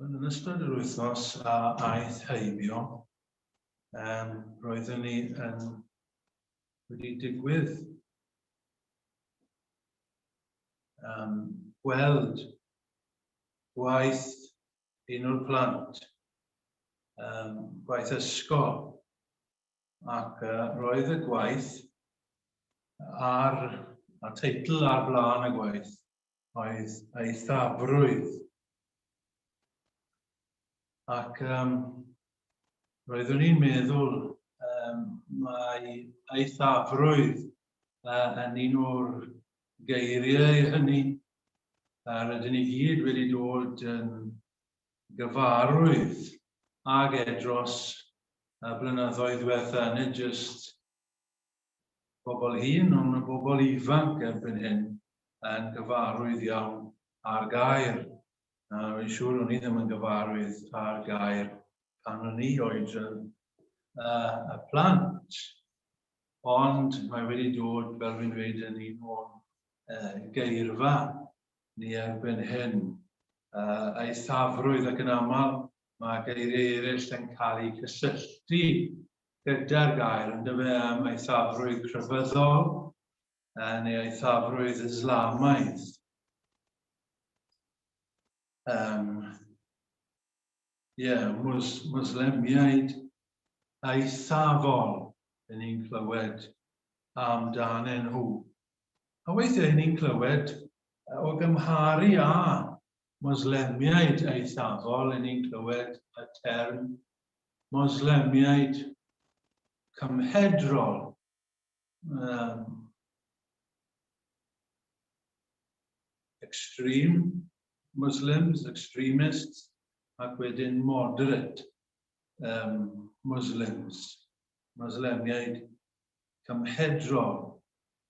Wel, yn ystod yr wythnos a aeth heibio, um, roeddwn ni yn wedi digwydd um, gweld gwaith un o'r plant, um, gwaith ysgol, ac uh, roedd y gwaith ar, a teitl ar blaen y gwaith oedd Eithafrwydd. Ac um, roeddwn i'n meddwl um, mae eithafrwydd uh, yn un o'r geiriau hynny a rydyn ni gyd wedi dod yn gyfarwydd ag e dros y blynyddoedd diwetha, nid jyst bobl hŷn, ond y bobl ifanc erbyn hyn yn gyfarwydd iawn â'r gair. A rwy'n siŵr o'n i ddim yn gyfarwydd â'r gair pan o'n i oedran uh, y plant. Ond mae wedi dod, fel fi'n dweud, yn un o'n uh, geirfa ni erbyn hyn. Uh, eithafrwydd ac yn aml mae geiriau eraill yn cael eu cysylltu gyda'r gair, yn dyfe am eithafrwydd crefyddol uh, neu eithafrwydd Islamaidd. Um, yeah, mus, Muslemiaid eithafol yn ni'n clywed amdanyn nhw. A weithiau ni'n clywed o gymharu â Moslemiaid eithafol, yn ni'n clywed y term Moslemiaid cymhedrol. Um, extreme Muslims, extremists, ac wedyn moderate um, Muslims, Moslemiaid cymhedrol.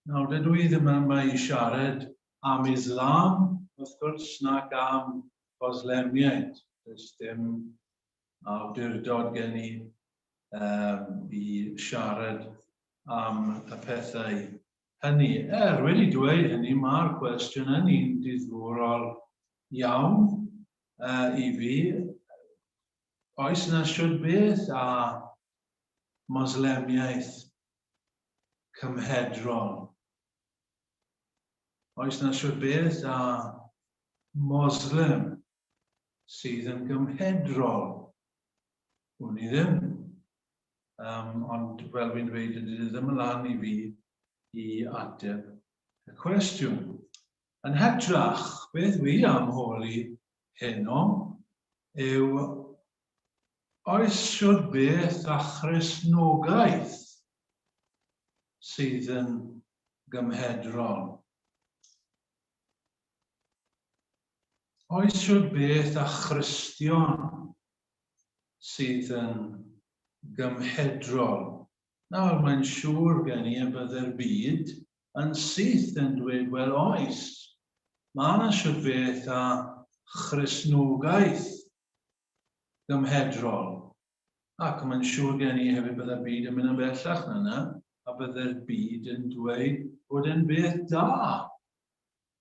Nawr, dydw i ddim yma i siarad am Islam, wrth gwrs, nac am Foslemiaid. Does dim awdurdod gen i um, i siarad am y pethau hynny. Er, wedi dweud hynny, mae'r cwestiwn yn un diddorol iawn uh, i fi. Oes yna siwr beth a Moslemiaeth cymhedrol. Oes na siwr beth a Moslem sydd yn gymhedrol? Wn i ddim. Um, ond fel fi'n dweud, dydy e ddim yn lan i fi i ateb y cwestiwn. Yn hytrach, beth wi am holi heno yw Oes shwd beth â Christnogaeth sydd yn gymhedrol? Oes shwd beth â Christion sydd yn gymhedrol? Nawr, mae'n siŵr gen i y bydde'r byd yn syth yn dweud, wel oes, mae yna shwd beth â Christnogaeth gymhedrol. Ac mae'n siŵr gen i hefyd bydde'r byd yn mynd yn bellach na 'na, a bydde'r byd yn dweud bod e'n beth da,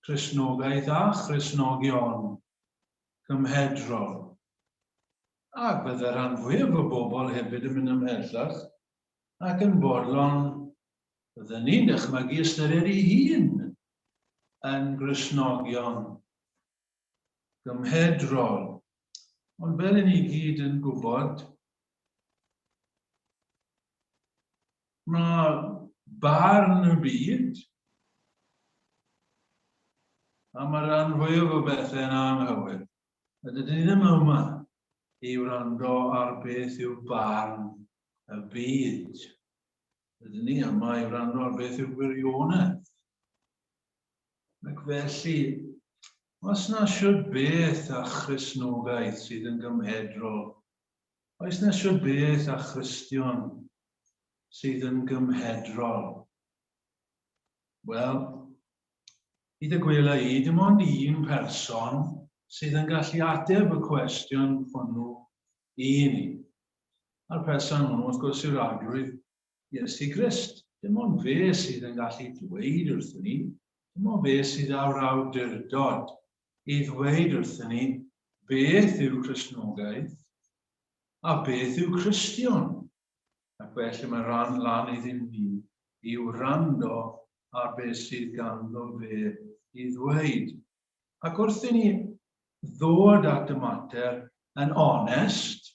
Cristnogaeth a Christnogion cymhedrol. Ac bydde rhan fwyaf o bobl hefyd yn mynd ymhellach ac yn fodlon, bydden ni'n dychmygu ystyried ei hun yn Gristnogion gymhedrol. Ond fel i ni gyd yn gwybod, mae barn y byd, a mae rhan fwyaf o bethau yn anghywir. A dydyn ni ddim yma i wrando ar beth yw barn y byd. Dydyn ni yma i wrando ar beth yw gwirionedd. Ac felly, os na shwd beth â Christnogaeth sydd yn gymhedrol, oes na shwd beth â Christion sydd yn gymhedrol? Wel, hyd y gwela i, dim ond un person sydd yn gallu ateb y cwestiwn hwnnw i ni. A'r person hwnnw, wrth gwrs, yw'r Arglwydd Iesu Grist. Dim ond fe sydd yn gallu dweud wrthyn ni, dim ond fe sydd â'r awdurdod i ddweud wrthyn ni beth yw Cristnogaeth a beth yw Cristion. Ac felly mae rhan lan iddyn ni i wrando ar beth sydd ganddo fe i ddweud. Ac wrth i ni ddod at y mater yn onest,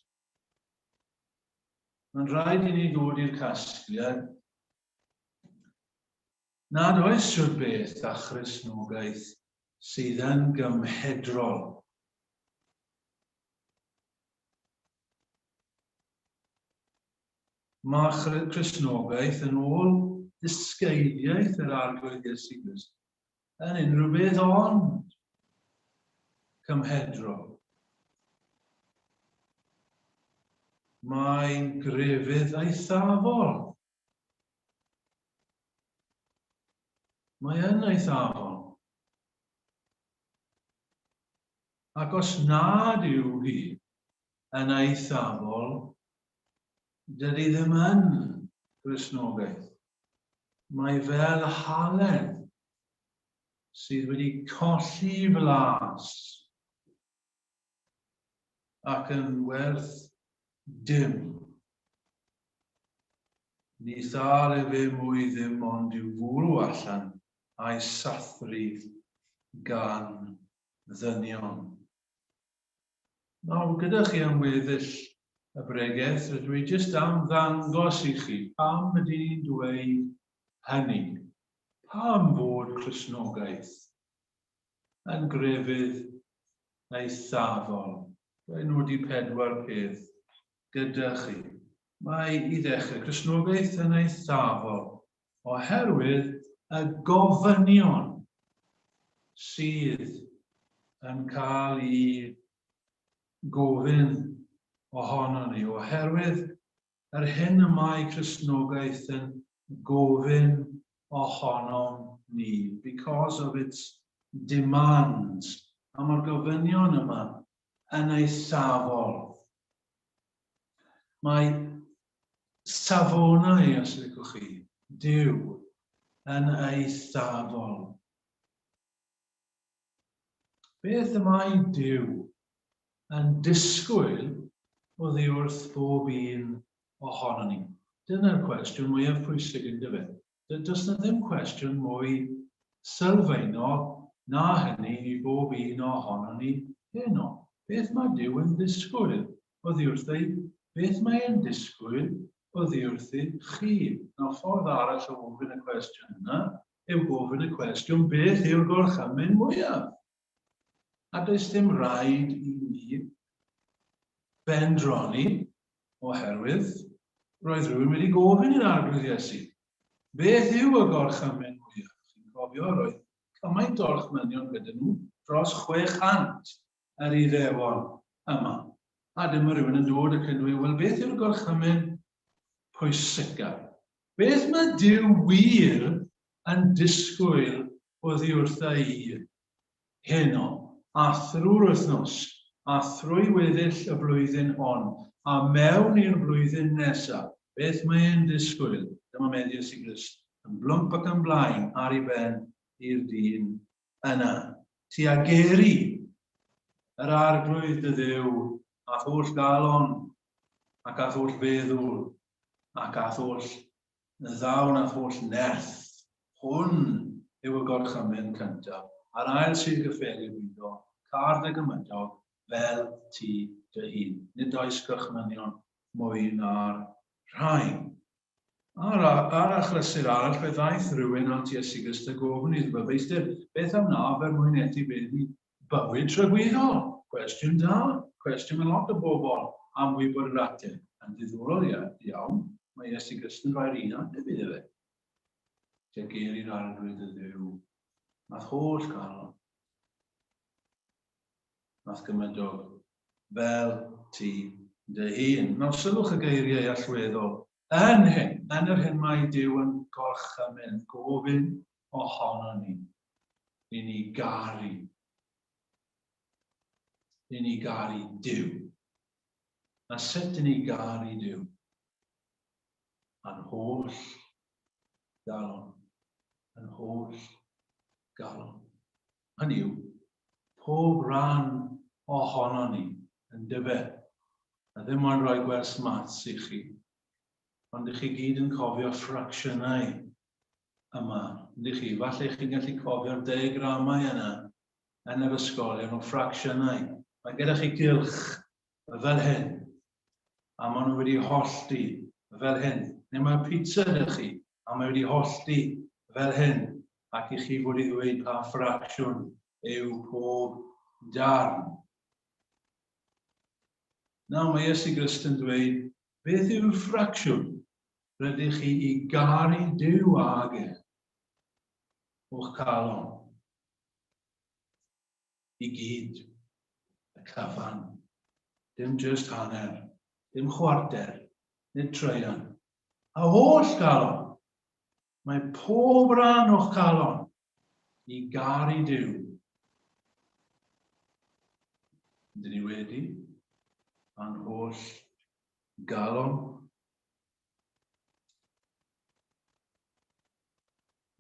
mae'n rhaid i ni ddod i'r casgliad nad oes siwr beth â Christnogaeth sydd yn gymhedrol. Mae Cristnogaeth yn ôl dysgeidiaeth yr Arglwydd Iesu Grist yn unrhyw beth ond cymhedrol. Mae'n grefydd eithafol. Mae yn eithafol. Ac os nad yw hi yn eithafol, dydy ddim yn Gristnogaeth. Mae fel halen sydd wedi colli flas ac yn werth dim. Ni thâl efe mwy ddim ond i'w fwrw allan a'i sathru gan ddynion. Nawr, gyda chi am weddill y bregeth, rydw i jyst am ddangos i chi pam ydyn ni'n dweud hynny. Pam fod Cristnogaeth yn grefydd eithafol? Dwi'n nodi pedwar peth gyda chi. Mae i ddechrau Cristnogaeth yn eithafol oherwydd y gofynion sydd yn cael eu gofyn ohonon ni, oherwydd yr hyn y mae Cristnogaeth yn gofyn ohonom ni, because of its demands. A mae'r gofynion yma yn eithafol. Mae safonau, os licwch chi, Duw yn eithafol. Beth y mae Duw yn disgwyl oddi wrth bob un ohonon ni? Dyna'r cwestiwn mwyaf pwysig, yndyfe? Does 'na ddim cwestiwn mwy sylfaenol na hynny i bob un ohonon ni heno. Beth mae Duw yn ddisgwyl oddi wrtha i? Beth mae e'n disgwyl oddi wrthi chi? Nawr, ffordd arall o ofyn y cwestiwn yna yw gofyn y cwestiwn beth yw'r gorchymyn mwyaf? A does dim rhaid i ni bendroni oherwydd roedd rhywun wedi gofyn i'r Arglwydd Iesu, beth yw y gorchymyn mwyaf? Chi'n cofio, roedd cymaint o orchmynion gyda nhw, dros 600 yr Iddewon yma. A dyma rhywun yn dod ac yn dweud, wel beth yw'r gorchymyn pwysicaf? Beth mae Duw wir yn disgwyl oddi wrtha i heno, a thrwy'r wythnos, a thrwy weddill y flwyddyn hon, a mewn i'r flwyddyn nesa? Beth mae e'n disgwyl? Dyma meddi Iesu Grist, yn blwmp ac yn blaen ar ei ben i'r dyn yna. Ti a geri yr Arglwydd dy Dduw a'th holl galon ac a'th holl feddwl ac a'th holl ddawn a'th holl nerth. Hwn yw y gorchymyn cyntaf, a'r ail sydd gyffelyb iddo, car dy gymydog fel ti dy hun. Nid oes gorchmynion mwy na'r rhain. Ar, ar achlysur arall, fe ddaeth rhywun at Iesu Grist a gofyn iddo fe, Feistr, beth a wnaf er mwyn etifeddu Bywyd tragwyddol? Cwestiwn da, cwestiwn mae lot o bobl am wybod yr ateb. Yn ddiddorol iawn, mae Iesu Grist yn rhoi'r un ateb iddo fe. Lle geir i'r Arglwydd y Dduw, nath holl galon, nath gymydog, fel ti dy hun. Nawr sylwch y geiriau allweddol yn hyn, yn yr hyn mae Duw yn gorchymyn, gofyn ohono ni. I ni garu. I ni garu Duw. A sut i ni garu Duw? A'n holl galon. Yn holl galon. Hynny yw, pob rhan ohono ni, yn dyfe? A ddim ond rhoi gwers maths i chi, ond ych chi gyd yn cofio ffracsiynau yma, ydych chi? Falle chi'n gallu cofio'r diagramau yna yn yr ysgolion o ffracsiynau. Mae gyda chi gylch fel hyn, a maen nhw wedi hollti fel hyn. Neu mae pizza gyda chi, a mae wedi hollti fel hyn, ac i chi fod i ddweud pa ffracsiwn yw pob darn. Nawr mae Iesu Grist yn dweud, beth yw'r ffracsiwn rydych chi i garu Duw ag e o'ch calon? I gyd, y cyfan, dim jyst hanner, dim chwarter, nid traean. A holl galon! Mae pob rhan o'ch calon i garu Duw. Ydyn ni wedi, a'n holl galon.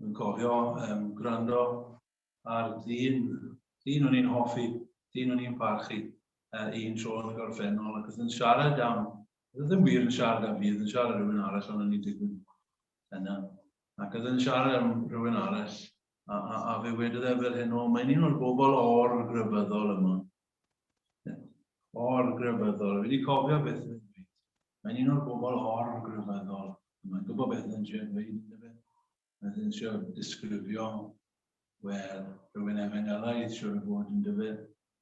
Dwi'n cofio um, gwrando ar ddyn, dyn o'n i'n hoffi, dyn o'n i'n parchu uh, un tro yn y gorffennol, ac oedd yn siarad am, oedd ddim wir yn siarad am fi, oedd yn siarad rhywun arall, ond o'n i'n digwydd yna. Ac oedd yn siarad am rhywun arall, a, a, a fe wedodd e fel hyn, o, mae'n un o'r bobl o'r grefyddol yma. O'r grefyddol. Fi wedi cofio beth yn dweud. Mae'n un o'r bobl o'r grefyddol. Mae'n gwybod beth yn trio dweud, ynddo fe? Mae'n yn trio disgrifio, wel, rhywun efengylaidd, siwr o fod, ynddo fe?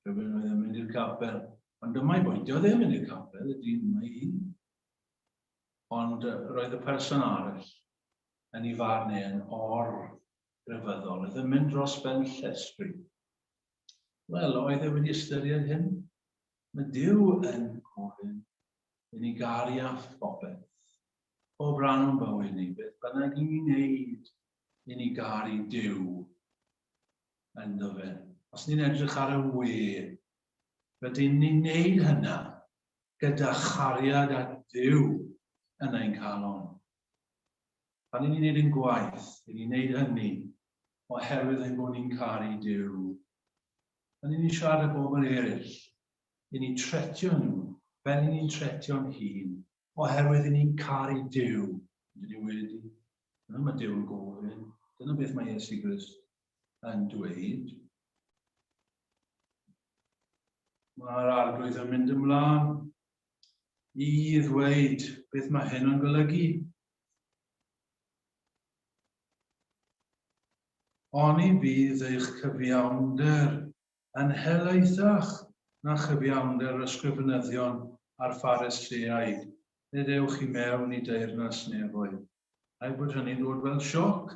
Rhywun oedd yn mynd i'r capel. Ond dyma'i bwynt, oedd e'n mynd i'r capel, y dyn yma i hun. Ond roedd y person arall yn ei farn e yn or-grefyddol, oedd yn mynd dros ben llestri. Wel, oedd e wedi ystyried hyn? Mae Duw yn gofyn i ni garu â phopeth, pob rhan o'n bywyd ni, beth bynnag i ni wneud i ni garu Duw ynddo fe. Os ni'n edrych ar y we, rydyn ni'n neud hynna gyda chariad at Dduw yn ein calon. Pan ni'n neud ein gwaith, i ni'n neud hynny oherwydd ein bod ni'n caru Duw. Pan ni'n siarad â bobl eraill, i ni'n tretio nhw fel i ni'n tretio'n hun, oherwydd i ni'n caru Duw. Dyn ni wedi. Dyna mae Duw yn gofyn. Dyna beth mae Iesu Grist yn dweud. Mae'r arglwydd yn mynd ymlaen i ddweud beth mae hyn yn golygu. Oni fydd eich cyfiawnder yn helaethach na chyfiawnder yr ysgrifenyddion a'r Phariseaid, nid ewch i mewn i deyrnas nefoedd. Rhaid bod hynny'n dod fel sioc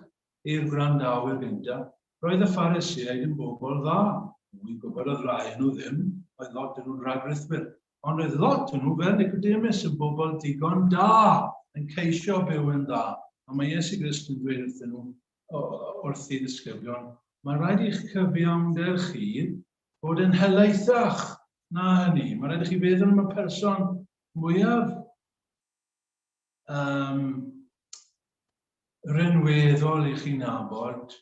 i'r gwrandawyr gyntaf. Roedd y Phariseaid yn bobl dda. Wi'n gwybod oedd rai nhw ddim, oedd lot yn nhw'n rhagrithwyr. Ond oedd lot yn nhw fel Nicodemus yn bobl digon da, yn ceisio byw yn dda. A mae Iesu Grist yn dweud wrthyn nhw, wrth ei ddisgyblion, mae rhaid i'ch cyfiawnder chi fod yn helaethach na hynny. Mae rhaid i chi feddwl am y person mwyaf um, rinweddol i chi nabod,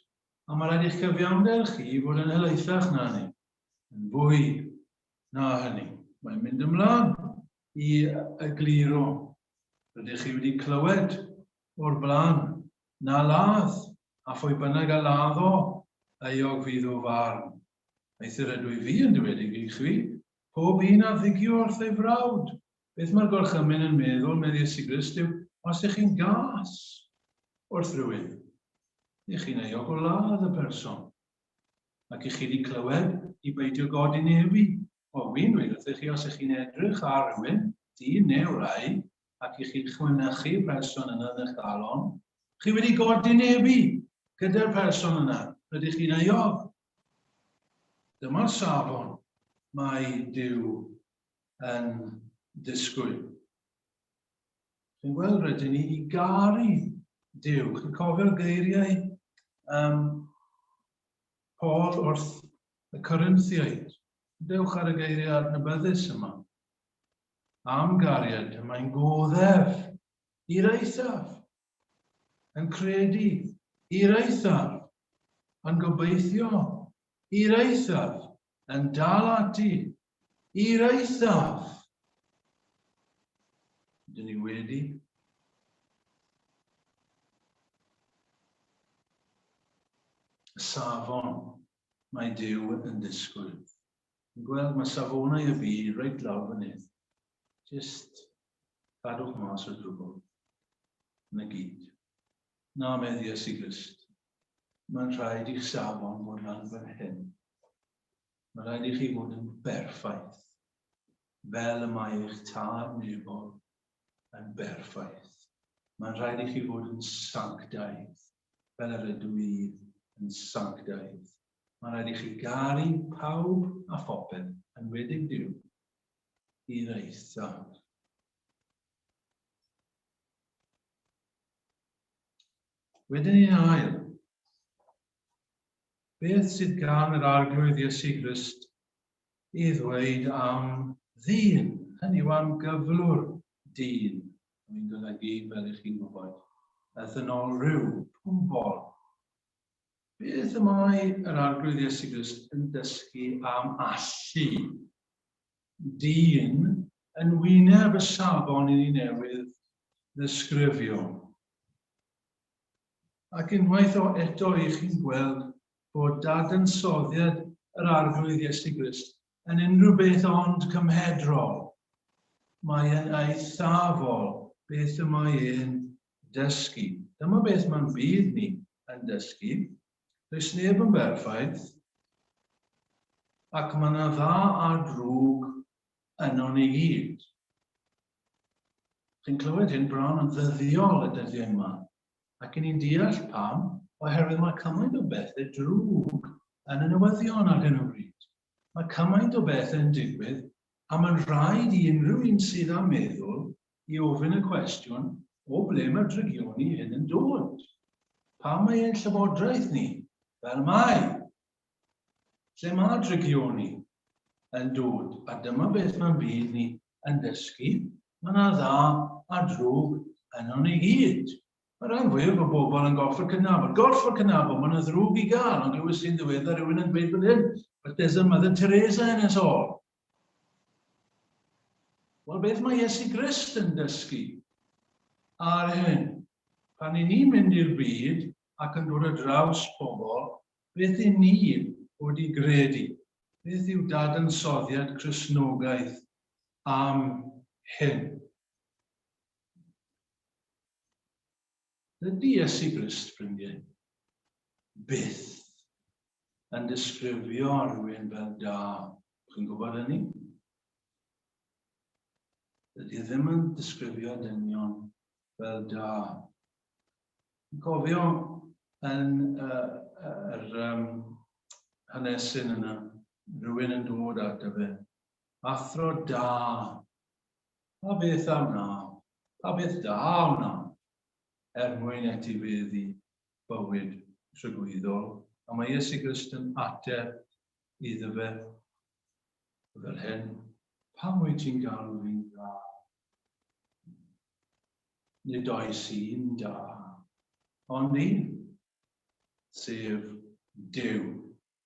a mae rhaid i'ch cyfiawnder chi fod yn helaethach na hynny, yn fwy na hynny. Mae'n mynd ymlaen i egluro. Rydych chi wedi clywed o'r blaen na ladd, a phwy bynnag a laddo, euog fydd o farn. Eithr ydw i fi yn dywedig i chwi, pob un a ddigio wrth ei frawd. Beth mae'r gorchymyn yn meddwl, medd Iesu Grist, yw, os ych chi'n gas wrth rywun, ych chi'n euog o ladd y person. Ac ych chi wedi clywed i beidio godinebu. Wel, fi'n dweud wrthych chi, os ych chi'n edrych ar rywun, dyn neu wraig, ac i chi'n chwynychu person yna yn eich galon, chi wedi godinebu gyda'r person yna, rydych chi'n euog. Dyma'r safon mae Duw yn disgwyl. Chi'n gweld, rydyn ni i garu Duw. Chi'n cofio'r geiriau um, Paul wrth y Corinthiaid. Dewch ar y geiriau adnabyddus yma. Am gariad, y mae'n goddef i'r eithaf, yn credu i'r eithaf, yn gobeithio i'r eithaf, yn dal ati. I'r eithaf. Dyn ni wedi. Y safon mae Duw yn disgwyl. Yn gweld mae safonau y byd reit lawr fan hyn. Just cadwch mas o'r drwbl. Na gyd. Na, medd Iesu Grist. Mae'n rhaid i'ch safon fod lan fan hyn. Mae'n rhaid i chi fod yn berffaith, fel y mae eich tad nefol yn berffaith. Mae'n rhaid i chi fod yn sanctaidd, fel yr ydw i yn sanctaidd. Mae'n rhaid i chi garu pawb a phopeth, yn wedig Duw, i'r eithaf. Wedyn ni'n ail. Beth sydd gan yr Arglwydd Iesu Grist i ddweud am ddyn, hynny yw am gyflwr dyn? Mae'n golygu, fel ych chi'n gwybod, y ddynol rhyw, pobl. Beth y mae yr Arglwydd Iesu Grist yn dysgu am allu dyn yn wyneb y safon i ni newydd ddisgrifio? Ac unwaith o eto i chi'n gweld bod dadansoddiad yr Arglwydd Iesu Grist yn unrhyw beth ond cymhedrol. Mae e'n eithafol beth y mae e'n dysgu. Dyma beth mae'n byd ni yn dysgu. Does neb yn berffaith, ac mae yna dda a drwg yno ni gyd. Chi'n clywed hyn bron yn ddyddiol y dyddiau yma, ac i ni'n deall pam, oherwydd mae cymaint o bethau drwg yn y newyddion ar hyn o bryd. Mae cymaint o bethau yn digwydd, a mae'n rhaid i unrhyw un sydd â meddwl i ofyn y cwestiwn, o ble mae'r drygioni hyn yn dod? Pam mae ein llywodraeth ni fel mae? Lle mae drygioni yn dod? A dyma beth mae'n byd ni yn dysgu, mae yna dda a drwg yno ni gyd. Mae rhan fwyaf o bobl yn gorfod cydnabod, gorfod cydnabod, mae yna ddrwg i gael, ond glywys i'n ddiweddar rhywun yn dweud fel hyn, but there's a Mother Teresa in us all. Wel, beth mae Iesu Grist yn dysgu ar hyn? Pan i ni'n mynd i'r byd ac yn dod ar draws pobl, beth i ni wedi gredu? Beth yw dadansoddiad Cristnogaeth am hyn? Dydy Iesu Grist, ffrindiau, byth yn disgrifio rhywun fel da. Chi'n gwybod hynny? Dydy e ddim yn disgrifio dynion fel da. Yn cofio yn yr hanesyn yna, rhywun yn dod ato fe. Athro da. Pa beth a wna? Pa beth da a wna? Er mwyn etifeddu bywyd tragwyddol. A mae Iesu Grist yn ateb iddo fe fel hyn. Pam wyt ti'n galw fi'n dda? Nid oes un da, ond un, sef Duw.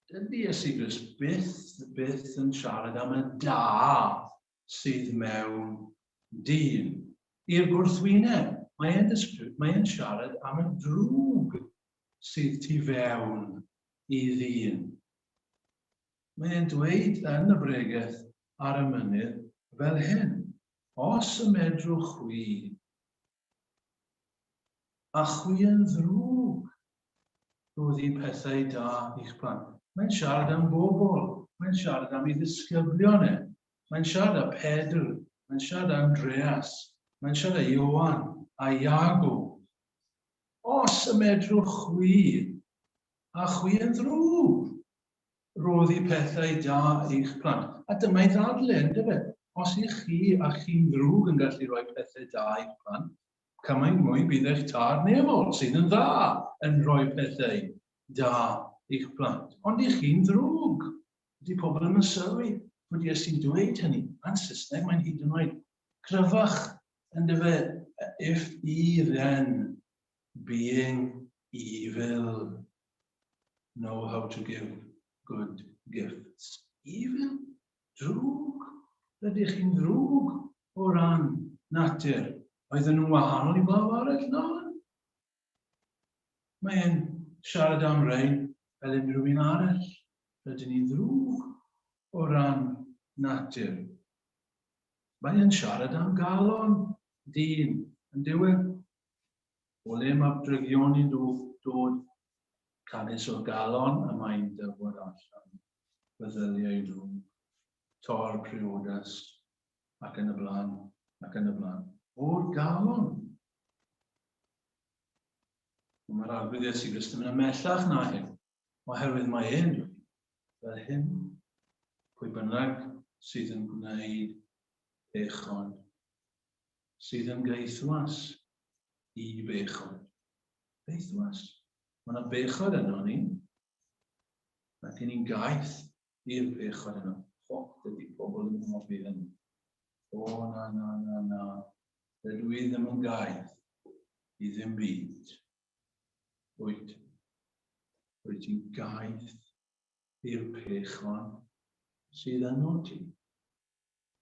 Dydy Iesu Grist byth, byth yn siarad am y da sydd mewn dyn. I'r gwrthwyneb, mae e'n mae e'n siarad am y drwg sydd tu fewn i ddyn. Mae e'n dweud yn y bregeth ar y mynydd fel hyn, Os y medrwch chwi, a chwi yn ddrwg, roddi pethau da i'ch plant. Mae'n siarad am bobl, mae'n siarad am ei ddisgyblion e, mae'n siarad â Pedr, mae'n siarad â Andreas, mae'n siarad â Ioan a Iago. Os y medrwch chwi, a chwi yn ddrwg, roddi pethau da i'ch plant. A dyma'i ddadle, yndyfe? Os ych chi a chi'n ddrwg yn gallu rhoi pethau da i'ch plant, cymaint mwy bydd eich tad nefol, sydd yn dda, yn rhoi pethau da i'ch plant. Ond ych chi'n ddrwg. Ydy pobl ddim yn sylwi bod Iesu'n dweud hynny. Yn Saesneg mae'n hyd yn oed cryfach, yndyfe, if ye then, being evil, know how to give good gifts. Evil? Drwg? Rydych chi'n ddrwg o ran natur. Oedden nhw'n wahanol i bawb arall? Na. Mae e'n siarad am rhain fel unrhyw un arall. Rydyn ni'n ddrwg o ran natur. Mae e'n siarad am galon dyn yn diwedd. O le mae drygioni'n dod, canys o'r galon y mae'n dyfod allan, feddyliau drwg, tor priodas, ac yn y blaen, ac yn y blaen. O'r galon. Mae'r Arglwydd Iesu Grist yn mynd ymhellach na hyn, oherwydd mae e'n dweud fel hyn, pwy bynnag sydd yn gwneud pechod, sydd yn gaethwas i bechod. Gaethwas. Mae yna bechod yno ni. Ac i ni'n gaeth i'r pechod yno. Ho, dydy pobl yn hoffi hynny. O, na, na, na, na. Dydw i ddim yn gaeth i ddim byd. Wyt. Wyt ti'n gaeth i'r pechod sydd yno ti.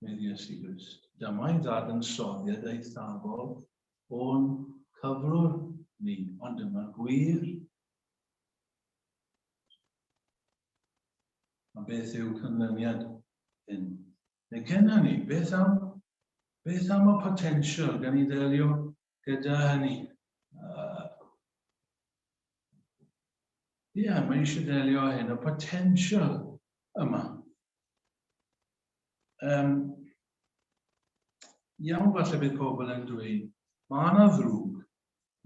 Medd Iesu Grist. Dyma'i ddadansoddiad eithafol o'n cyflwr ni, ond dyma'r gwir. A beth yw canlyniad hyn? Neu cyn hynny, beth am, beth am y potensial gan i ddelio gyda hynny? Ie, yeah, mae eisiau delio â hyn, y potensial yma. Um, iawn falle bydd pobl yn dweud, mae yna ddrwg,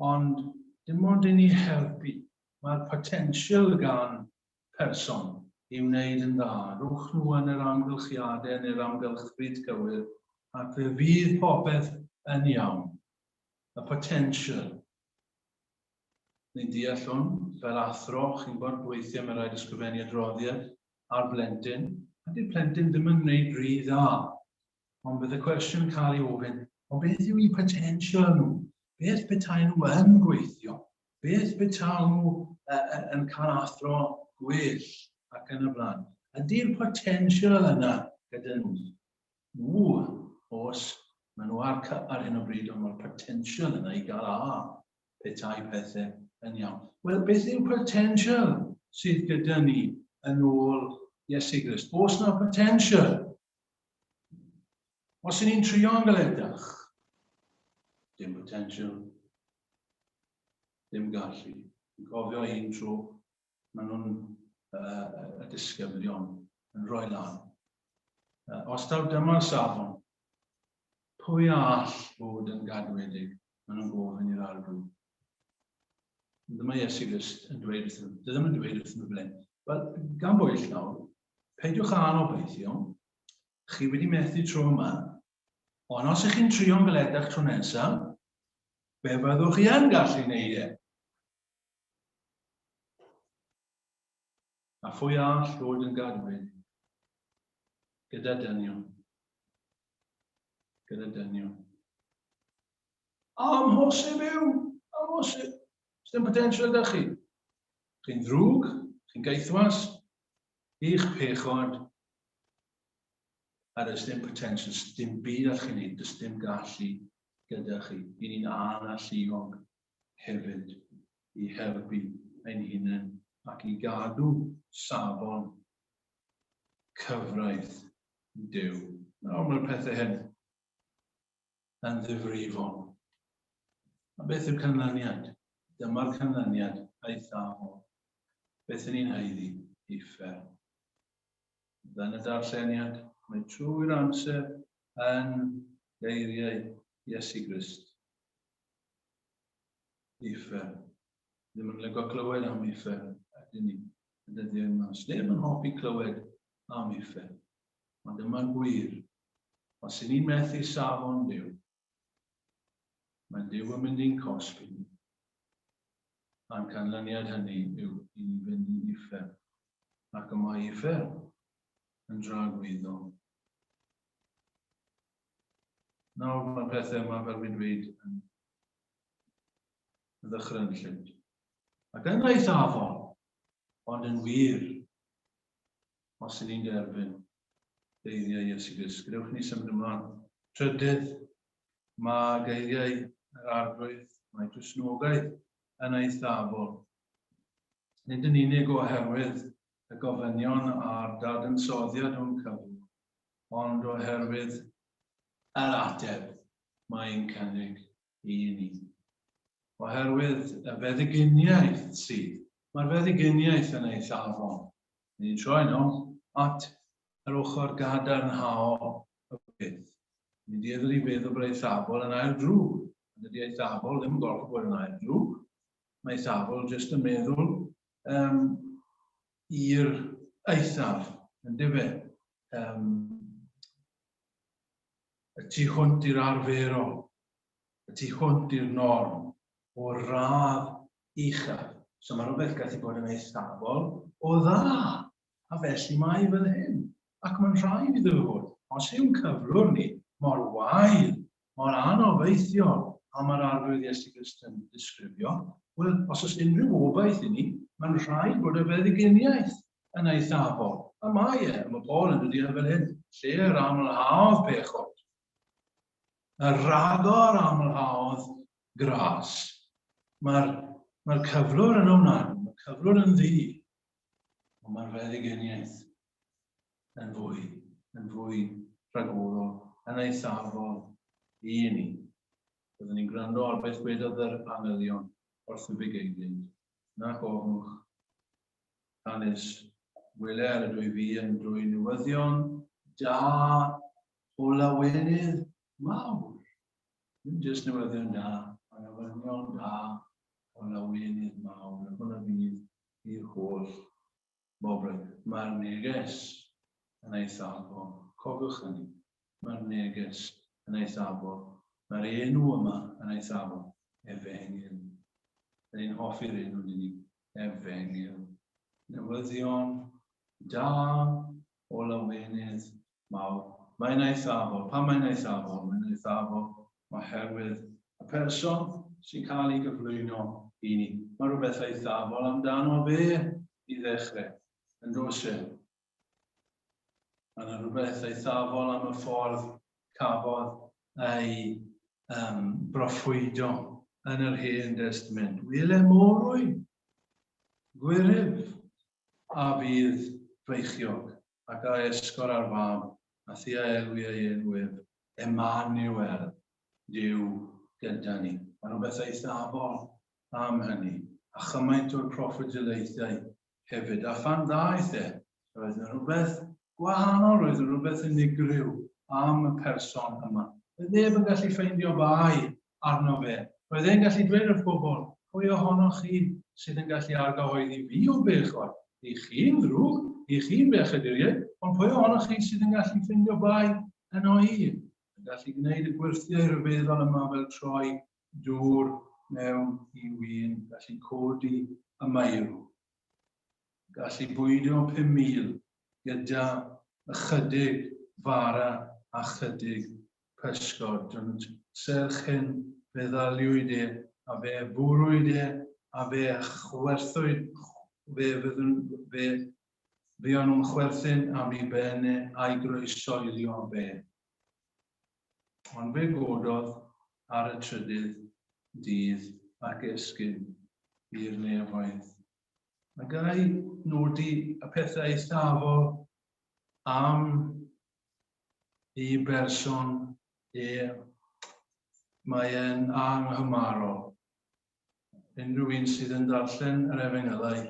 ond dim ond i ni helpu. Mae'r potensial gan person i wneud yn dda. Rhowch nhw yn yr amgylchiadau neu'r amgylchfyd cywir ac fe fydd popeth yn iawn. Y potensial. Ni'n deall hwn, fel athro, chi'n gwybod, weithiau mae rhaid ysgrifennu adroddiad ar blentyn, a dy'r plentyn ddim yn gwneud rhy dda. Ond bydd y cwestiwn yn cael ei ofyn, ond beth yw eu potensial nhw? Beth petai nhw yn gweithio? Beth petai nhw yn cael athro gwell ac yn y blaen? Ydy'r potensial yna gyda nhw? Ww, os maen nhw ar, ar hyn o bryd, ond mae'r potensial yna i gael A petai pethau yn iawn. Wel, beth yw potensial sydd gyda ni yn ôl Iesu Grist? Oes na potensial? Os y'n ni'n trio'n galetach, dim potensial, dim gallu. Yn cofio un tro, maen nhw'n uh, y disgyblion yn rhoi lan. Uh, os taw dyma'r safon, pwy all fod yn gadwedig? Maen nhw'n gofyn i'r arglwydd. Dyma Iesu Grist yn dweud wrthyn nhw. Dwi ddim yn dweud wrthyn nhw fel hyn. Wel, gan bwyll nawr, peidiwch â anobeithio, chi wedi methu tro yma, ond os ych chi'n trio'n galetach tro nesaf, fe fyddwch chi yn gallu neud e. A phwy all fod yn gadwyn gyda dynion? Gyda dynion. Amhosib yw! Amhosib! Sdim potensial da chi. Chi'n ddrwg, chi'n gaethwas, i'ch pechod, a does dim potensial, dim byd all chi wneud, does dim gallu gyda chi. I ni'n analluog hefyd i helpu ein hunain ac i gadw safon cyfraith Duw. Nawr mae'r pethau hyn yn ddifrifol. A beth yw'r canlyniad? Dyma'r canlyniad eithafol. Beth yn ni'n haeddu? Uffern. Yn y darlleniad, mae trwy'r amser yn geiriau Iesu Grist. Uffern. Ddim yn lygo clywed am uffern, ydyn ni, y dyddiau yma. Sneb yn hoffi clywed am uffern. Ond dyma'r gwir. Os y'n ni'n methu safon Duw, mae Duw yn mynd i'n cosbi ni. A'n canlyniad hynny yw i ni fynd i uffern. Ac y mae uffern yn dragwyddol. Nawr mae'r pethau yma, fel fi'n dweud, yn ddychrynllyd. Ac yn eithafol, ond yn wir, os y'n ni'n derbyn. geiriau Iesu Grist. Gadewch ni symud ymlaen. Trydydd, mae geiriau yr Arglwydd, mae Cristnogaeth yn eithafol. Nid yn unig oherwydd y gofynion a'r dadansoddiad o'n cyflwr, ond oherwydd yr ateb mae'n cynnig i ni. Oherwydd y feddyginiaeth sydd, mae'r feddyginiaeth yn eithafol. Ni'n troi nôl at yr ochr gadarnhaol y peth. Ni'n dueddol i feddwl bod eithafol yn air drwg. Ond dydy eithafol ddim yn gorfod bod yn air drwg. Mae eithafol jyst yn meddwl um, i'r eithaf, yn dyfe. Um, y tu hwnt i'r arferol, y tu hwnt i'r norm, o radd uchaf. So mae rhywbeth gallu bod yn eithafol o dda, a felly mae fel hyn. Ac mae'n rhaid iddo fod. Os yw'n cyflwr ni mor wael, mor anobeithiol a mae'r Arglwydd Iesu Grist yn disgrifio, wel, os oes unrhyw obaith i ni, mae'n rhaid bod y feddyginiaeth yn eithafol. A mae e, mae Paul yn dod i fel hyn, lle yr amlhaodd pechod. Y rhagor amlhaodd gras. Mae'r mae cyflwr yn ofnadwy, mae'r cyflwr yn ddu, ond mae'r feddyginiaeth yn fwy, yn fwy rhagorol, yn eithafol i ni. Byddwn ni'n gwrando ar beth gwedodd yr angylion wrth y bugeiliaid. Nac ofnwch, canys wele yr ydw i fi yn dwyn newyddion da o lawenydd mawr. Ddim jyst newyddion da, ond newyddion da o lawenydd mawr. A hwnna fydd i'r holl bobl. Mae'r neges yn eithafol. Cofiwch hynny. Mae'r neges yn eithafol. Mae'r enw yma yn eithafol. Efengyl. Dyn ni'n hoffi'r enw, dyn ni. Efengyl. Newyddion da o lawenydd mawr. Mae'n eithafol. Pam mae'n eithafol? Mae'n eithafol oherwydd y person sy'n cael ei gyflwyno i ni. Mae rhywbeth eithafol amdano fe i ddechrau, yn does e? Mae yna rhywbeth eithafol am y ffordd cafodd ei um, broffwydo yn yr Hen Destament. Wele morwy, gwyryf, a fydd feichiog, ac a esgor ar fab, a thi a elwi ei enw ef, Emmanuel, Duw gyda ni. Mae rhywbeth eithafol am hynny, a chymaint o'r proffwydoliaethau hefyd. A phan ddaeth e, roedd yna rhywbeth gwahanol, roedd yna rhywbeth unigryw am y person yma. Roedd neb yn gallu ffeindio bai arno fe. Roedd e'n gallu dweud wrth bobl, pwy ohonoch chi sydd yn gallu argyhoeddi fi o bechod? I chi'n ddrwg, i chi'n bechaduriaid, ond pwy ohonoch chi sydd yn gallu ffeindio bai yno i? Yn gallu gwneud y gwyrthiau rhyfeddol yma fel troi dŵr mewn i win, gallu codi y meirw, gallu bwydo 5,000 gyda ychydig fara a chydig pysgod. Ond serch hyn, fe ddaliwyd e, a fe fwrwyd e, a fe chwerthwyd, fe fyddwn, fe fuon nhw'n chwerthin am ei ben e a'i groesoelio fe. Ond fe gododd ar y trydydd dydd ac esgyn i'r nefoedd. Mae ga i nodi y pethau eithafol am ei berson e. Mae e'n anghymarol. Unrhyw un sydd yn darllen yr Efengylau,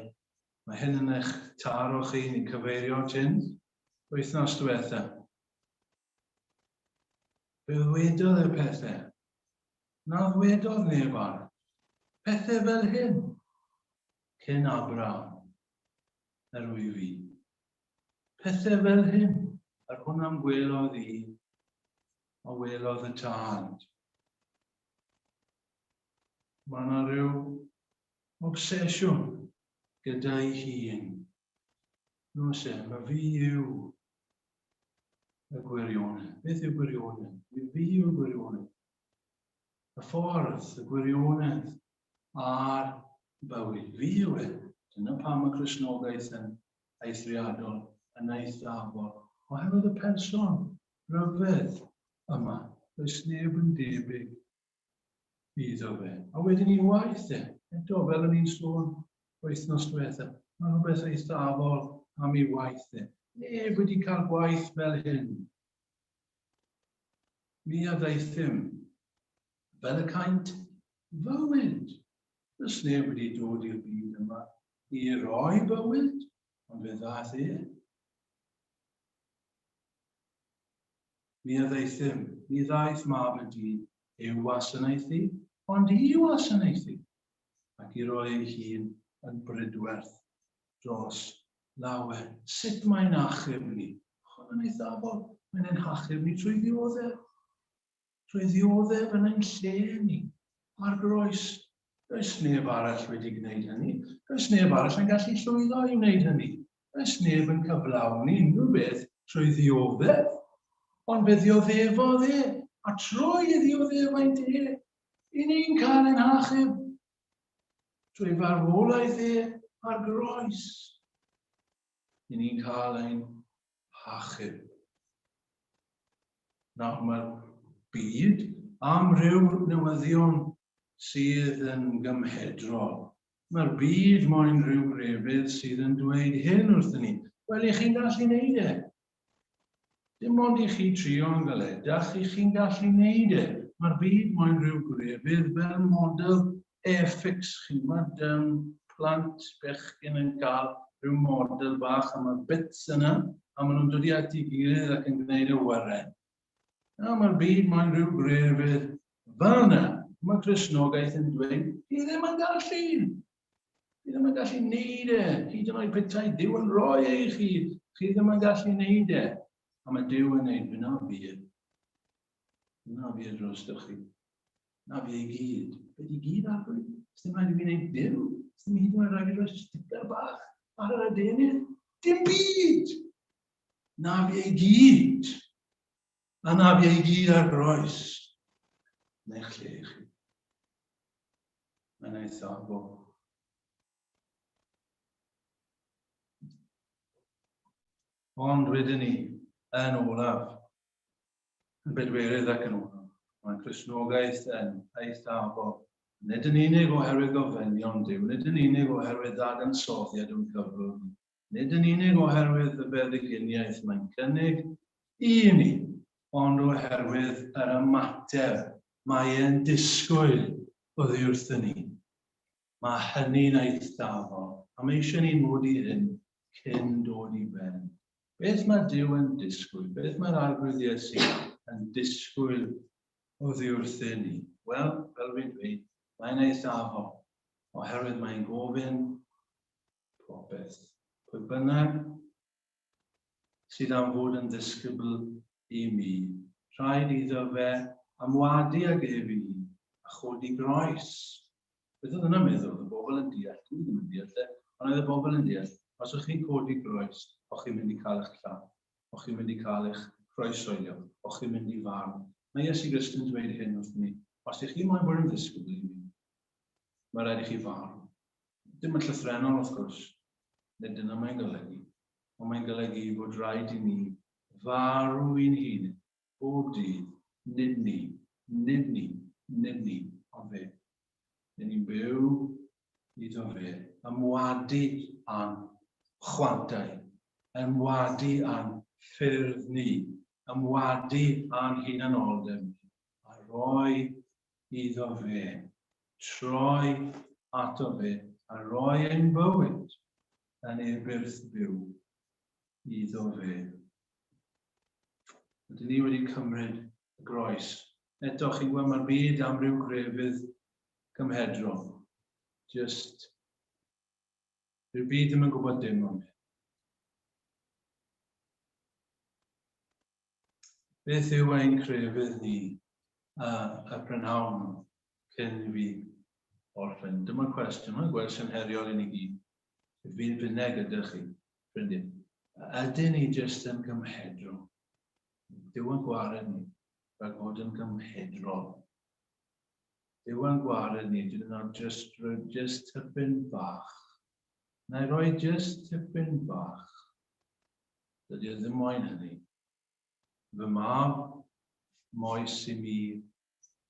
mae hyn yn eich taro chi, ni'n cyfeirio at hyn wythnos diwetha. Fe ddwedodd y pethau na ddwedodd neb arall. Pethau fel hyn cyn Abraham, yr wyf fi. Pethau fel hyn, yr hwn am gwelodd i, a welodd y tad. Mae yna rhyw obsesiwn gyda'i hun. Nos e, mae fi yw y gwirionedd. Beth yw gwirionedd? Fi fi yw'r gwirionedd. Y ffordd, y gwirionedd a'r bywyd. Fi yw e. Dyna pam mae Cristnogaeth yn eithriadol, yn eithafol. Oherwydd y person rhyfedd yma, does neb yn debyg iddo fe. A wedyn i waith e, eto fel o'n i'n sôn wythnos diwetha, mae rhywbeth eithafol am ei waith e. Neb wedi cael gwaith fel hyn. Mi a ddaethum fel y caent fywyd. Does neb wedi dod i'r byd yma i roi bywyd, ond fe ddaeth e. Mi a ddaethum, mi ddaeth mab y dyn i'w wasanaethu, ond i wasanaethu, ac i roi ei hun yn brydwerth dros lawer. Sut mae'n achub ni? Hwn yn eithafol. Mae'n ein hachub ni trwy ddioddef. Trwy ddioddef yn ein lle ni, ar groes. Does neb arall wedi gwneud hynny. Does neb arall yn gallu llwyddo i wneud hynny. Does neb yn cyflawni unrhyw beth trwy ddioddef. Ond fe ddioddefodd e, a trwy ei ddioddefaint e, i ni'n cael ein hachub trwy farwolaeth e ar groes. I ni'n cael ein hachub. Nawr mae'r byd am ryw newyddion sydd yn gymhedrol. Mae'r byd moyn rhyw grefydd sydd yn dweud hyn wrthyn ni. Wel, i chi'n gallu neud e. Dim ond i chi trio'n galetach, i chi'n gallu neud e. Mae'r byd moyn rhyw grefydd fel model Airfix, chi'n gwybod, plant bechgyn yn cael rhyw model bach a mae'r bits yna, a maen nhw'n dod i at ei gilydd ac yn gwneud y wyren. Na, mae'r byd mae'n rhyw grefydd fel yna. Mae Cristnogaeth yn dweud, chi ddim yn gallu. Chi ddim yn gallu neud e. Hyd yn oed petai Duw yn rhoi e i chi, chi ddim yn gallu neud e. A mae Duw yn neud, fe na fi. Na fi dros chi. Na fi i gyd. Be di gyd, Arglwydd? Sdim rhaid i fi wneud dim. Sdim hyd yn oed rhaid i fi roi sticker bach ar yr adenydd. Dim byd! Na fi ei gyd. A na fi ei gyd ar groes. Yn eich lle chi. Mae'n eithafol. Ond wedyn ni, yn olaf, yn bedwerydd ac yn olaf, mae Cristnogaeth yn eithafol, nid yn unig oherwydd gofynion Duw, nid yn unig oherwydd ddadansoddiad o'n cyflwr ni, nid yn unig oherwydd y feddyginiaeth mae'n cynnig i ni, ond oherwydd yr ymateb mae e'n disgwyl oddi wrthyn ni. Mae hynny'n eithafol, a mae eisiau ni nodi hyn cyn dod i ben. Beth mae Duw yn disgwyl? Beth mae'r Arglwydd Iesu yn disgwyl oddi wrthyn ni? Wel, fel fi'n dweud, mae'n eithafol, oherwydd mae'n gofyn popeth. Pwy bynnag sydd am fod yn ddisgybl i mi, rhaid iddo fe amwadu ag ef i hun a chodi groes. Beth oedd hwnna'n meddwl? Oedd y bobl yn deall? Dwi ddim yn deall e, ond oedd y bobl yn deall. Os o'ch chi'n codi groes, o'ch chi'n mynd i cael eich lladd, o'ch chi'n mynd i cael eich croeshoelio, o'ch chi'n mynd i farw. Mae Iesu Grist yn dweud hyn wrth ni. Os ych chi moyn bod yn ddisgybl i mi, mae rhaid i chi farw. Dim yn llythrennol, wrth gwrs. Nid dyna mae'n golygu. Ond mae'n golygu bod rhaid i ni farw i'n hun bob dydd, nid ni, nid ni, nid ni, ond fe. Nid ni'n byw iddo fe, ymwadu â'n chwantau, ymwadu â'n ffyrdd ni, ymwadu â'n hunanoldeb ni, a rhoi iddo fe, troi ato fe a rhoi ein bywyd yn ei byrth byw iddo fe. Ydyn ni wedi cymryd y groes. Eto, chi'n gweld mae'r byd am ryw grefydd cymhedrol. Just, rhyw byd ddim yn gwybod dim am hyn. Beth yw ein crefydd ni y prynhawn cyn i fi orffen? Dyma'r cwestiwn, mae'n gwestiwn heriol i ni gyd. Fi'n finne gyda chi, ffrindiau. Ydyn ni jyst yn gymhedrol? Duw yn gwared ni rhag fod yn gymhedrol. Duw yn gwared ni, dyn nhw'n just, just tipyn bach. Na i roi just tipyn bach. Dydy o ddim moyn hynny. Fy mab, moes i mi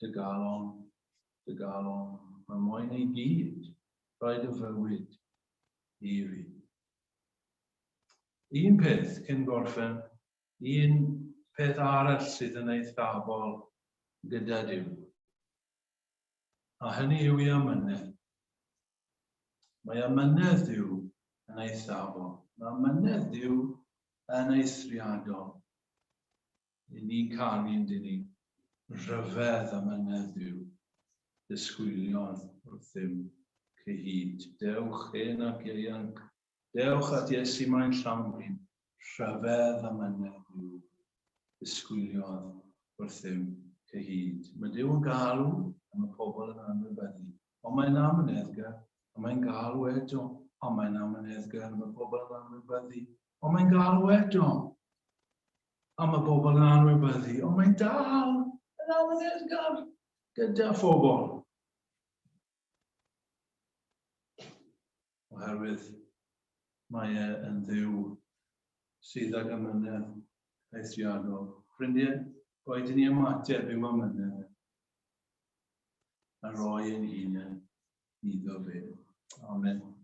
dy galon, dy galon, mae moyn ei gyd, rhaid y fywyd i fi. Un peth cyn gorffen, un peth arall sydd yn eithafol gyda Duw, a hynny yw ei amynedd. Mae amynedd Duw yn eithafol. Mae amynedd Duw yn eithriadol. I ni'n caru yn dyn ni, rhyfedd amynedd Duw, disgwyliodd wrthym cyhyd. Dewch hen ac ieuanc, dewch at Iesu mae'n llawn win, rhyfedd amynedd Duw, disgwyliodd wrthym cyhyd. Mae Duw yn galw am y pobl yn anwybyddu, ond mae'n amyneddgar, a mae'n galw eto, ond mae'n amyneddgar am y pobl yn anwybyddu, ond mae'n galw eto am y bobl yn anwybyddu, ond mae'n dal yn amyneddgar gyda phobl. Oherwydd mae e yn Dduw sydd ag amynedd eithriadol. Ffrindiau, boed i ni ymateb i'w amynedd e a roi ein hunain iddo fe. Amen.